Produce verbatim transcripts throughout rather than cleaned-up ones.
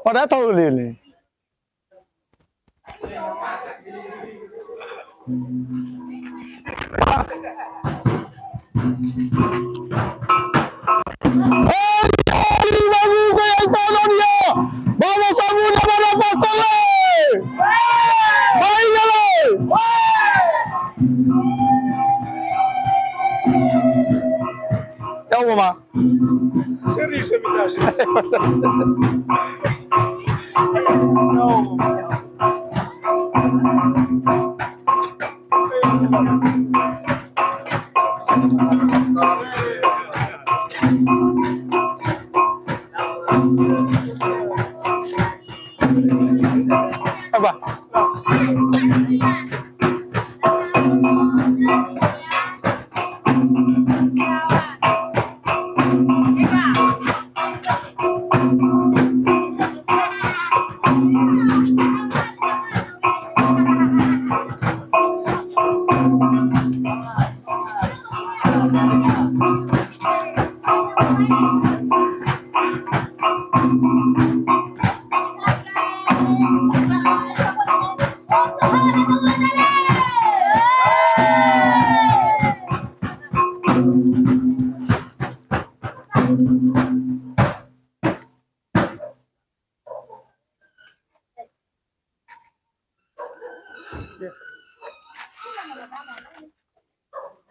Pada tahu lele. Hei, hei, babu, kaya itono dia. Babu, sabu, dia mana pastor le? Baik, le. Ya, Oma. Serius, serius. Apa?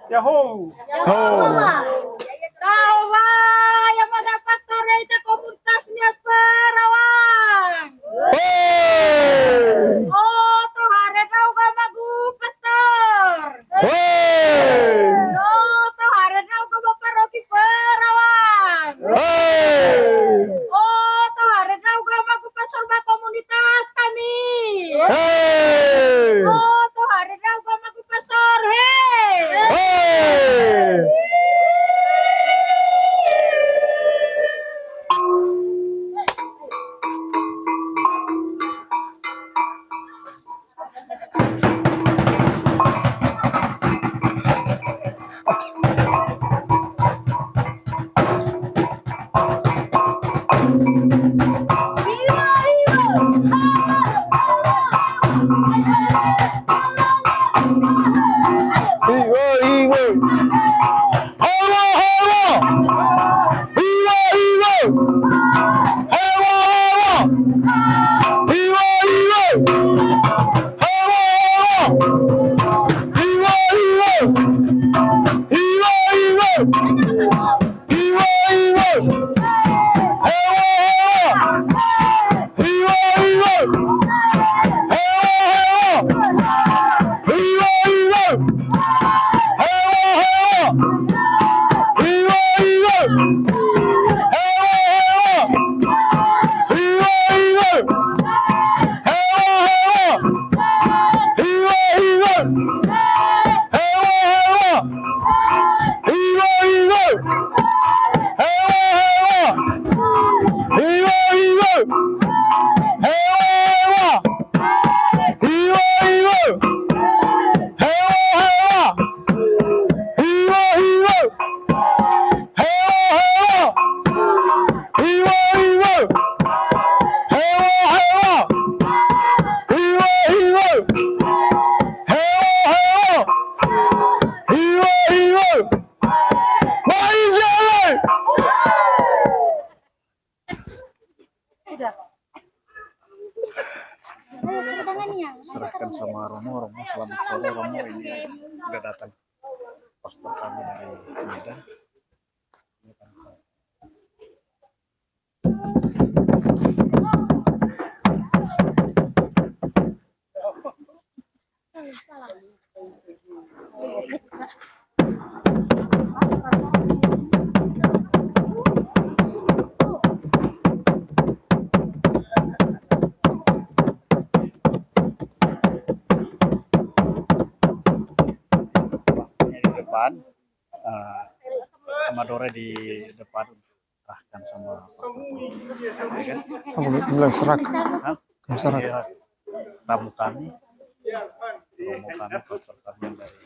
Ya'ahowu. Ho. Tawa, ya maga pastor ita komunitas Nias Perawang. Ho. Oh, tohare ndra'ugö amagu pastor. Ho. Oh, tohare ndra'ugö ba paroki Perawang. Ho. Oh, tohare ndra'ugö amagu pastor ba komunitas kami. He! Oh, tohare ndra'ugö amagu pastor, he! He! Hiwo, hiwo. Hawa, hawa. Hiwo, hiwo. Hawa, hawa. Hiwo, hiwo. Hawa, hawa. Hiwo, hiwo. Hiwo, hiwo. Hiwo, hiwo. Hewa, hewa. Hiwo, hiwo. Hewa, hewa. Hiwo, hiwo. Hewa, hewa. Hiwo, hiwo. Hewa, hewa. Hiwo, hiwo. Hewa, hewa. Hiwo, hiwo. Hewa, hewa. Hiwo, hiwo. Hewa, hewa. Hiwo, hiwo. Hewa, hewa. Hiwo, hiwo. Hewa, hewa. Hiwo, hiwo. Hewa, hewa. Hiwo, hiwo. Hewa, hewa. Hiwo, hiwo. Hewa, hewa. Hiwo, hiwo. Mai jalan. Serahkan sama Romo, Romo selamat sore, Romo ini udah datang pastor kami dari Medan. Pastornya di depan, eh, Amadore di depan, serahkan sama pastor. Ya kan? Apa bilang serak? Hah? Serak. Iya. Tamu kami, romo kami, pastor kami yang dari